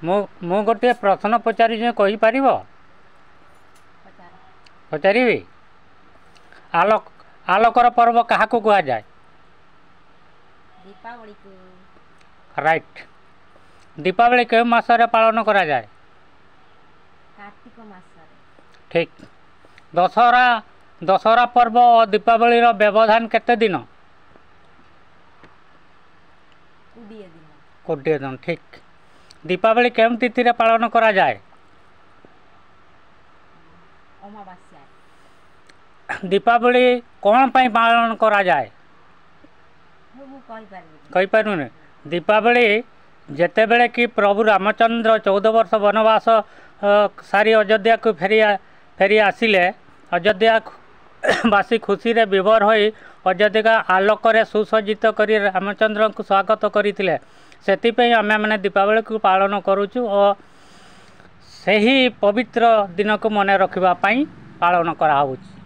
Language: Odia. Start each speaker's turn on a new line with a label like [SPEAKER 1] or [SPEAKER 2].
[SPEAKER 1] ମୁଁ ଗୋଟିଏ ପ୍ରଶ୍ନ ପଚାରିଛି, କହିପାରିବ?
[SPEAKER 2] ପଚାର।
[SPEAKER 1] ପଚାରିବି। ଆଲୋକର ପର୍ବ କାହାକୁ କୁହାଯାଏ?
[SPEAKER 2] ଦୀପାବଳିକୁ।
[SPEAKER 1] ରାଇଟ୍। ଦୀପାବଳି କେଉଁ ମାସରେ ପାଳନ କରାଯାଏ?
[SPEAKER 2] କାର୍ତ୍ତିକ ମାସରେ।
[SPEAKER 1] ଠିକ୍। ଦଶହରା ପର୍ବ ଓ ଦୀପାବଳିର ବ୍ୟବଧାନ କେତେ ଦିନ?
[SPEAKER 2] 20 ଦିନ।
[SPEAKER 1] 20 ଦିନ, ଠିକ୍। ଦୀପାବଳି କେଉଁ ତିଥିରେ ପାଳନ କରାଯାଏ?
[SPEAKER 2] ଅମାବାସ୍ୟାରେ।
[SPEAKER 1] ଦୀପାବଳି କ'ଣ ପାଇଁ ପାଳନ କରାଯାଏ?
[SPEAKER 2] ମୁଁ କହିପାରିବିନି।
[SPEAKER 1] କହିପାରୁନି। ଦୀପାବଳି ଯେତେବେଳେ କି ପ୍ରଭୁ ରାମଚନ୍ଦ୍ର 14 ବର୍ଷ ବନବାସ ସାରି ଅଯୋଧ୍ୟାକୁ ଫେରି ଆସିଲେ, ଅଯୋଧ୍ୟା ବାସୀ ଖୁସିରେ ବିଭୋର ହୋଇ ଅଯୋଧ୍ୟା ଆଲୋକରେ ସୁସଜ୍ଜିତ କରି ରାମଚନ୍ଦ୍ରଙ୍କୁ ସ୍ୱାଗତ କରିଥିଲେ। ସେଥିପାଇଁ ଆମେମାନେ ଦୀପାବଳିକୁ ପାଳନ କରୁଛୁ ଓ ସେହି ପବିତ୍ର ଦିନକୁ ମନେ ରଖିବା ପାଇଁ ପାଳନ କରାହେଉଛି।